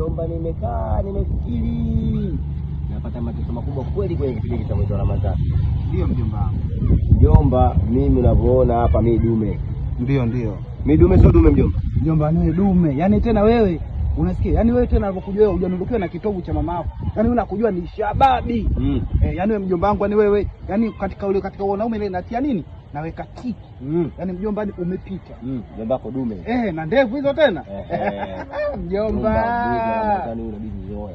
Mjomba, nimekaa nimefikiri, napata mateso makubwa kweli kwenye kipindi cha mwezi wa Ramadhani. Ndio mjomba wangu. Mjomba, mimi unavyoona hapa, mi dume. Ndio, ndio. Mi dume, sio dume mjomba. Mjomba ni dume. Yaani tena wewe unasikia? Yaani wewe tena unavyokujua wewe hujanunukiwa na kitovu cha mamako. Yaani wewe unakujua ni shababi. Yaani wewe mjomba wangu, yaani wewe, yaani katika ule katika wanaume ile natia nini? Naweka tiki. Yaani mjomba, ni umepita. Mjomba wako dume. Eh, na ndevu hizo tena. Mjomba, mwezi wa Mjomba. Ramadhani unabidi nioe.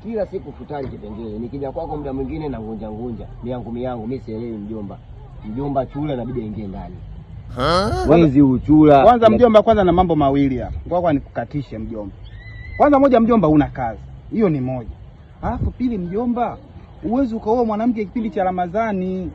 Kila siku futari kipengele. Nikija kwako muda mwingine na ngunja ngunja. Miangu miangu, mimi sielewi mjomba. Mjomba, chula inabidi aingie ndani. Mwezi uchula. Kwanza mjomba, kwanza na mambo mawili hapa. Ngoja kwa nikukatishe mjomba. Kwanza moja, mjomba, una kazi. Hiyo ni moja. Alafu pili mjomba, uwezi ukaoa mwanamke kipindi cha Ramadhani.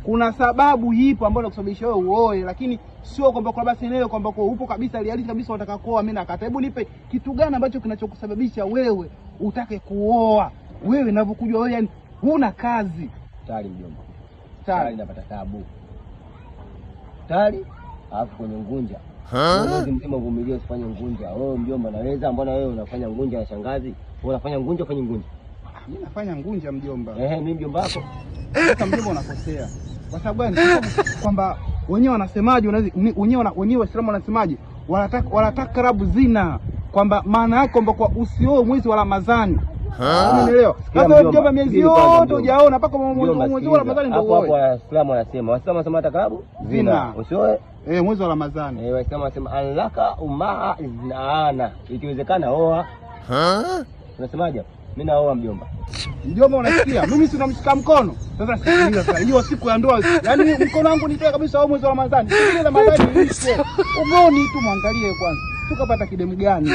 Kuna sababu ipo ambayo inakusababisha wewe uoe, lakini sio kwamba kwa basi leo kwamba kwa upo kabisa reality kabisa unataka kuoa, mimi nakata. Hebu nipe kitu gani ambacho kinachokusababisha wewe utake kuoa? Wewe ninavyokujua wewe, yani huna kazi. Tari mjomba. Tari Tari. napata tabu. Tari alafu kwenye ngunja. Mwezi mzima uvumilie usifanye ngunja. Wewe mjomba naweza, mbona wewe unafanya ngunja ya shangazi? Wewe unafanya ngunja, ufanye ngunja. Mimi nafanya ngunja mjomba. Ehe, mimi mjomba wako. Sasa mjomba, unakosea. Kwa sababu gani? Kwa sababu kwamba wenyewe wanasemaje? Wenyewe Waislamu wanasemaje? Wanataka rabu zina, kwamba maana yake kwamba kwa usioe mwezi wa Ramadhani. Unaelewa? Sikia Sasa wewe mjomba, mjomba, miezi subiri kwanza yote mjomba. hujaona mpaka Mjomba, mwezi wa sikiliza. Ramadhani ndio Hapo hapo uoe. Waislamu wanasema hata karabu Zina. zina. Usioe. Eh, mwezi wa Ramadhani. Eh, Waislamu wanasema anlaka umaa zinaana. Ikiwezekana oa. Unasemaje hapo? Mimi naoa mjomba. Mjomba, unasikia? Mimi si namshika mkono. Sasa sikiliza sasa. Hiyo siku ya ndoa, yaani mkono wangu nitoe kabisa au mwezi wa Ramadhani. Sikiliza Ramadhani iishe. Ugoni tu mwangalie kwanza. Tukapata kidemu gani?